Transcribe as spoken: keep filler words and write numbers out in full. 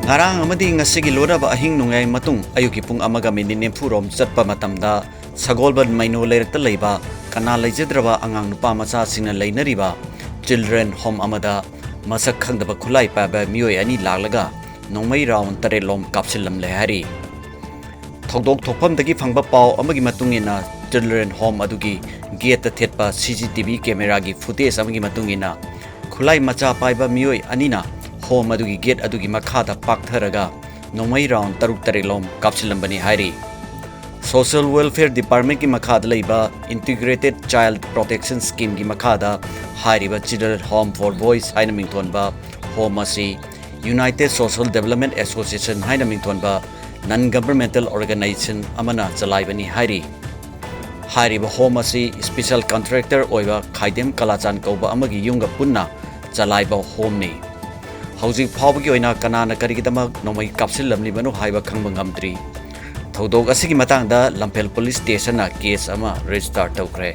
ꯉꯔꯥꯡ ꯑꯃꯗꯤ ꯉꯁꯤꯒꯤ ꯂꯣꯏꯅꯕ ꯑꯍꯤꯡ ꯅꯣꯡꯌꯥꯏ ꯃꯇꯨꯡ ꯑꯌꯨꯛꯀꯤ ꯄꯨꯡ ꯑꯃꯒ ꯃꯤꯅꯤꯠ ꯅꯤꯐꯨ ꯔꯣꯝ ꯆꯠꯄ ꯃꯇꯝꯗ, ꯁꯒꯣꯜꯕꯟ ꯃꯩꯅꯣ ꯂꯩꯔꯛꯇ ꯂꯩꯕ ꯀꯅꯥ ꯂꯩꯖꯗ꯭ꯔꯕ ꯑꯉꯥꯡ ꯅꯨꯄꯥ ꯃꯆꯥꯁꯤꯡꯅ ꯂꯩꯅꯔꯤꯕ ꯆꯤꯜꯗ꯭ꯔꯦꯟ ꯍꯣꯝ ꯑꯃꯗ ꯃꯁꯛ ꯈꯪꯗꯕ ꯈꯨꯠꯂꯥꯏ ꯄꯥꯏꯕ ꯃꯤꯑꯣꯏ ꯑꯅꯤ ꯂꯥꯛꯂꯒ ꯅꯣꯡꯃꯩ ꯔꯥꯎꯟ ꯇꯔꯦꯠ ꯂꯣꯝ ꯀꯥꯞꯁꯤꯜꯂꯝꯂꯦ ꯍꯥꯏꯔꯤ꯫ ꯊꯧꯗꯣꯛ ꯊꯣꯛꯐꯝꯗꯒꯤ ꯐꯪꯕ ꯄꯥꯎ ꯑꯃꯒꯤ ꯃꯇꯨꯡ ꯏꯟꯅ, ꯆꯤꯜꯗ꯭ꯔꯦꯟ ꯍꯣꯝ ꯑꯗꯨꯒꯤ ꯒꯦꯠꯇ ꯊꯦꯠꯄ ꯁꯤ ꯁꯤ ꯇꯤ ꯚꯤ ꯀꯦꯃꯦꯔꯥꯒꯤ ꯐꯨꯇꯦꯖ ꯑꯃꯒꯤ ꯃꯇꯨꯡ ꯏꯟꯅ, ꯈꯨꯠꯂꯥꯏ ꯃꯆꯥ ꯄꯥꯏꯕ ꯃꯤꯑꯣꯏ ꯑꯅꯤꯅ ꯍꯣꯝ ꯑꯗꯨꯒꯤ ꯒꯦꯠ ꯑꯗꯨꯒꯤ ꯃꯈꯥꯗ ꯄꯥꯛꯊꯔꯒ ꯅꯣꯡꯃꯩ ꯔꯥꯎꯟ ꯇꯔꯨꯛ ꯇꯔꯦꯠ ꯂꯣꯝ ꯀꯥꯞꯁꯤꯜꯂꯝꯕꯅꯤ ꯍꯥꯏꯔꯤ꯫ ꯁꯣꯁꯤꯌꯦꯜ ꯋꯦꯜꯐꯤꯌꯔ ꯗꯤꯄꯥꯔꯠꯃꯦꯟꯠꯀꯤ ꯃꯈꯥꯗ ꯂꯩꯕ ꯏꯟꯇꯤꯒ꯭ꯔꯦꯇꯦꯗ ꯆꯥꯏꯜꯗ ꯄ꯭ꯔꯣꯇꯦꯛꯁꯟ ꯁ꯭ꯀꯤꯝꯒꯤ ꯃꯈꯥꯗ ꯍꯥꯏꯔꯤꯕ ꯆꯤꯜꯗ꯭ꯔꯦꯟ ꯍꯣꯝ ꯐꯣꯔ ꯕꯣꯏꯁ ꯍꯥꯏꯅ ꯃꯤꯡꯊꯣꯟꯕ ꯍꯣꯝ ꯑꯁꯤ ꯌꯨꯅꯥꯏꯇꯦꯗ ꯁꯣꯁꯤꯌꯦꯜ ꯗꯤꯕꯦꯂꯞꯃꯦꯟꯠ ꯑꯦꯁꯣꯁꯤꯌꯦꯁꯟ ꯍꯥꯏꯅ ꯃꯤꯡꯊꯣꯟꯕ ꯅꯟ ꯒꯚꯔꯟꯃꯦꯟꯇꯦꯜ ꯑꯣꯔꯒꯅꯥꯏꯖꯦꯁꯟ ꯑꯃꯅ ꯆꯂꯥꯏꯕꯅꯤ ꯍꯥꯏꯔꯤ꯫ ꯍꯥꯏꯔꯤꯕ ꯍꯣꯝ ꯑꯁꯤ ꯁ꯭ꯄꯦꯁꯦꯜ ꯀꯟꯇ꯭ꯔꯦꯛꯇꯔ ꯑꯣꯏꯕ ꯈꯥꯏꯗꯦꯝ ꯀꯂꯥꯆꯥꯟ ꯀꯧꯕ ꯑꯃꯒꯤ ꯌꯨꯝꯒ ꯄꯨꯟꯅ ꯆꯂꯥꯏꯕ ꯍꯣꯝꯅꯤ꯫ ꯍꯧꯖꯤꯛ ꯐꯥꯎꯕꯒꯤ ꯑꯣꯏꯅ ꯀꯅꯥꯅ ꯀꯔꯤꯒꯤꯗꯃꯛ ꯅꯣꯡꯃꯩ ꯀꯥꯞꯁꯤꯜꯂꯝꯂꯤꯕꯅꯣ ꯍꯥꯏꯕ ꯈꯪꯕ ꯉꯝꯗ꯭ꯔꯤ꯫ ꯊꯧꯗꯣꯛ ꯑꯁꯤꯒꯤ ꯃꯇꯥꯡꯗ ꯂꯝꯐꯦꯜ ꯄꯨꯂꯤꯁ ꯁ꯭ꯇꯦꯁꯟꯅ ꯀꯦꯁ ꯑꯃ ꯔꯦꯖꯤꯁꯇꯥꯔ ꯇꯧꯈ꯭ꯔꯦ꯫